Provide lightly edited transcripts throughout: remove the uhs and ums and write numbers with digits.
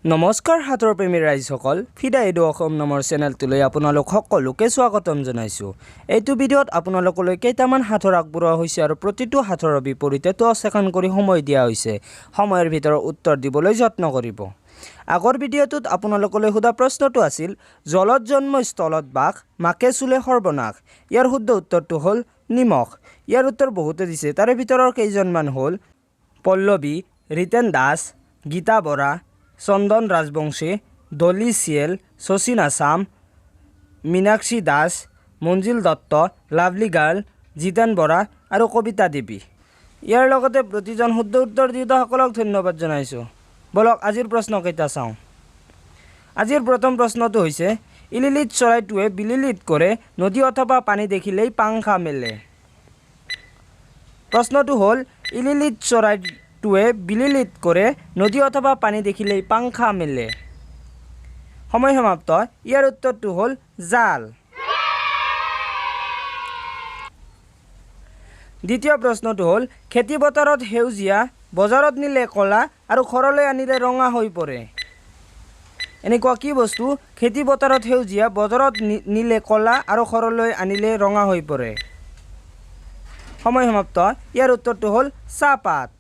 নমস্কাৰ সাঁথৰ প্ৰেমী ৰাইজসকল, ফিদা এডু অসম নামৰ চেনেলটোলৈ আপোনালোক সকলোকে স্বাগতম জনাইছোঁ। এইটো ভিডিঅ'ত আপোনালোকলৈ কেইটামান সাঁথৰ আগবঢ়োৱা হৈছে আৰু প্ৰতিটো সাঁথৰৰ বিপৰীতে 10 ছেকেণ্ড কৰি সময় দিয়া হৈছে। সময়ৰ ভিতৰত উত্তৰ দিবলৈ যত্ন কৰিব। আগৰ ভিডিঅ'টোত আপোনালোকলৈ সোধা প্ৰশ্নটো আছিল, জলত জন্ম স্থলত বাস, মাকে চুলে সৰ্বনাশ। ইয়াৰ শুদ্ধ উত্তৰটো হ'ল নিমখ। ইয়াৰ উত্তৰ বহুতে দিছে। তাৰে ভিতৰৰ কেইজনমান হ'ল পল্লৱী, ৰিতেন দাস, গীতা বৰা, চন্দন ৰাজবংশী, ডলি চিয়েল, শচীন আছাম, মীনাক্ষী দাস, মঞ্জিল দত্ত, লাভলী গাৰ্ল, জিতেন বৰা আৰু কবিতা দেৱী। ইয়াৰ লগতে প্ৰতিজন শুদ্ধ উত্তৰ দিওঁতাসকলক ধন্যবাদ জনাইছোঁ। ব'লক, আজিৰ প্ৰশ্নকেইটা চাওঁ। আজিৰ প্ৰথম প্ৰশ্নটো হৈছে, ইলিলিত চৰাইটোৱে বিলিলিত কৰে, নদী অথবা পানী দেখিলেই পাংখা মেলে। প্ৰশ্নটো হ'ল, ইলিলিত চৰাইটোৱে বিলিলিত কৰে, নদী অথবা পানী দেখিলেই পাংখা মেলে। সময় সমাপ্ত। ইয়াৰ উত্তৰটো হ'ল জাল। দ্বিতীয় প্ৰশ্নটো হ'ল, খেতি পথাৰত সেউজীয়া, বজাৰত নিলে ক'লা আৰু ঘৰলৈ আনিলে ৰঙা হৈ পৰে। এনেকুৱা কি বস্তু, খেতি পথাৰত সেউজীয়া, বজাৰত নিলে ক'লা আৰু ঘৰলৈ আনিলে ৰঙা হৈ পৰে? সময় সমাপ্ত। ইয়াৰ উত্তৰটো হ'ল চাহপাত।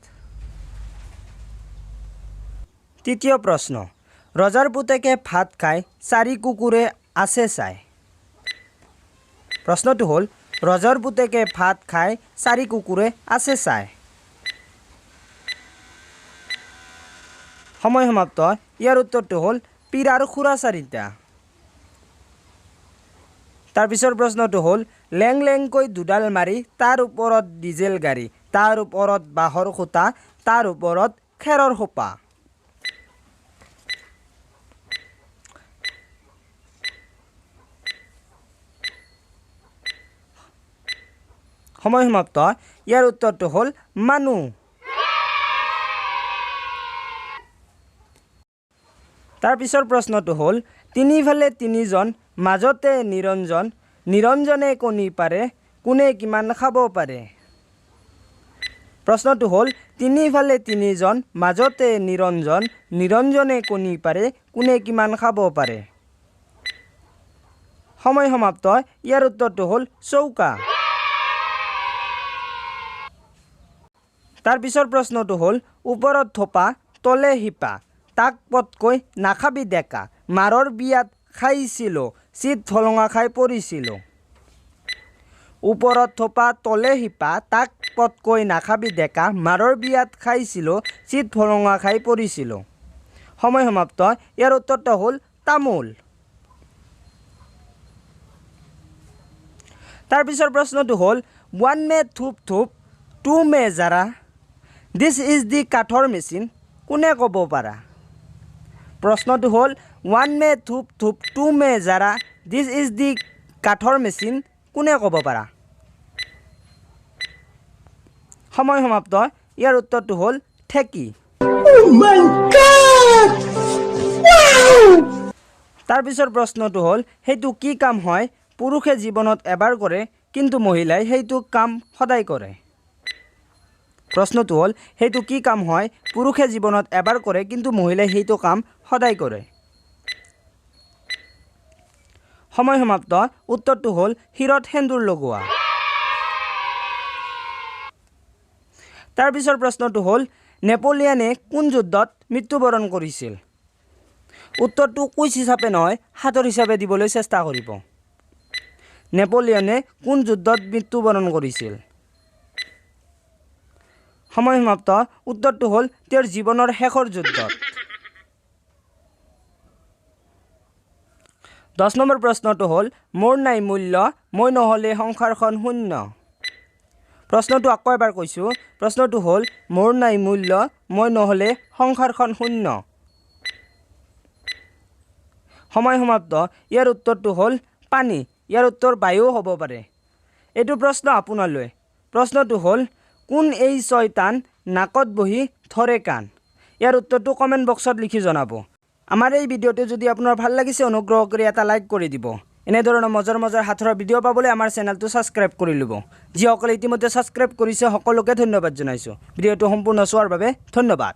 তৃতীয় প্ৰশ্ন, ৰজাৰ পুতেকে ভাত খায়, চাৰি কুকুৰে আছে চাই। প্ৰশ্নটো হ'ল, ৰজাৰ পুতেকে ভাত খায়, চাৰি কুকুৰে আছে চাই। সময় সমাপ্ত। ইয়াৰ উত্তৰটো হ'ল পীৰাৰ খুৰা চাৰিটা। তাৰপিছৰ প্ৰশ্নটো হ'ল, লেং লেংকৈ দুডাল মাৰি, তাৰ ওপৰত ডিজেল গাড়ী, তাৰ ওপৰত বাঁহৰ খুঁটা, তাৰ ওপৰত খেৰৰ সোপা। সময় সমাপ্ত। ইয়াৰ উত্তৰটো হ'ল মানুহ। তাৰ পিছৰ প্ৰশ্নটো হ'ল, তিনিফালে তিনিজন, মাজতে নিৰঞ্জন, নিৰঞ্জনে কণী পাৰে, কোনে কিমান খাব পাৰে? প্ৰশ্নটো হ'ল, তিনিফালে তিনিজন, মাজতে নিৰঞ্জন, নিৰঞ্জনে কণী পাৰে, কোনে কিমান খাব পাৰে? সময় সমাপ্ত। ইয়াৰ উত্তৰটো হ'ল চৌকা। তাৰ পিছৰ প্ৰশ্নটো হ'ল, ওপৰত থোপা, তলে শিপা, তাক পটকৈ নাখাবি ডেকা, মাৰৰ বিয়াত খাইছিলোঁ, চিত ফলঙা খাই পৰিছিলোঁ। ওপৰত থোপা, তলে শিপা, তাক পটকৈ নাখাবি ডেকা, মাৰৰ বিয়াত খাইছিলোঁ, চিত ফলঙা খাই পৰিছিলোঁ। সময় সমাপ্ত। ইয়াৰ উত্তৰটো হ'ল তামোল। তাৰ পিছৰ প্ৰশ্নটো হ'ল, one May থুপ থুপ, two May Zara, this is the কাঠৰ মেচিন, কোনে ক'ব পাৰা? প্ৰশ্নটো হ'ল, one May থুপ থুপ, two May Zara, this is the কাঠৰ মেচিন, কোনে ক'ব পাৰা? সময় সমাপ্ত। ইয়াৰ উত্তৰটো হ'ল ঠেকি। তাৰ পিছৰ প্ৰশ্নটো হ'ল, সেইটো কি কাম হয়, পুৰুষে জীৱনত এবাৰ কৰে, কিন্তু মহিলাই সেইটো কাম সদায় কৰে? প্ৰশ্নটো হ'ল, সেইটো কি কাম হয়, পুৰুষে জীৱনত এবাৰ কৰে, কিন্তু মহিলাই সেইটো কাম সদায় কৰে? সময় সমাপ্ত। উত্তৰটো হ'ল শিৰত সেন্দুৰ লগোৱা। তাৰ পিছৰ প্ৰশ্নটো হ'ল, নেপোলিয়নে কোন যুদ্ধত মৃত্যুবৰণ কৰিছিল? উত্তৰটো কুইজ হিচাপে নহয়, সাঁথৰ হিচাপে দিবলৈ চেষ্টা কৰিব। নেপোলিয়নে কোন যুদ্ধত মৃত্যুবৰণ কৰিছিল? সময় সমাপ্ত। উত্তৰটো হ'ল তেওঁৰ জীৱনৰ শেষৰ যুদ্ধত। 10 নম্বৰ প্ৰশ্নটো হ'ল, মোৰ নাই মূল্য, মই নহ'লে সংসাৰখন শূন্য। প্ৰশ্নটো আকৌ এবাৰ কৈছোঁ। প্ৰশ্নটো হ'ল, মোৰ নাই মূল্য, মই নহ'লে সংসাৰখন শূন্য। সময় সমাপ্ত। ইয়াৰ উত্তৰটো হ'ল পানী। ইয়াৰ উত্তৰ বায়ুও হ'ব পাৰে। এইটো প্ৰশ্ন আপোনালৈ। প্ৰশ্নটো হ'ল, কোন এই ছয়তান, নাকত বহি ধৰে কাণ? ইয়াৰ উত্তৰটো কমেণ্ট বক্সত লিখি জনাব। আমাৰ এই ভিডিঅ'টো যদি আপোনাৰ ভাল লাগিছে, অনুগ্ৰহ কৰি এটা লাইক কৰি দিব। এনেধৰণৰ মজাৰ মজাৰ সাঁথৰৰ ভিডিঅ' পাবলৈ আমাৰ চেনেলটো ছাবস্ক্ৰাইব কৰি ল'ব। যিসকলে ইতিমধ্যে ছাবস্ক্ৰাইব কৰিছে, সকলোকে ধন্যবাদ জনাইছোঁ। ভিডিঅ'টো সম্পূৰ্ণ চোৱাৰ বাবে ধন্যবাদ।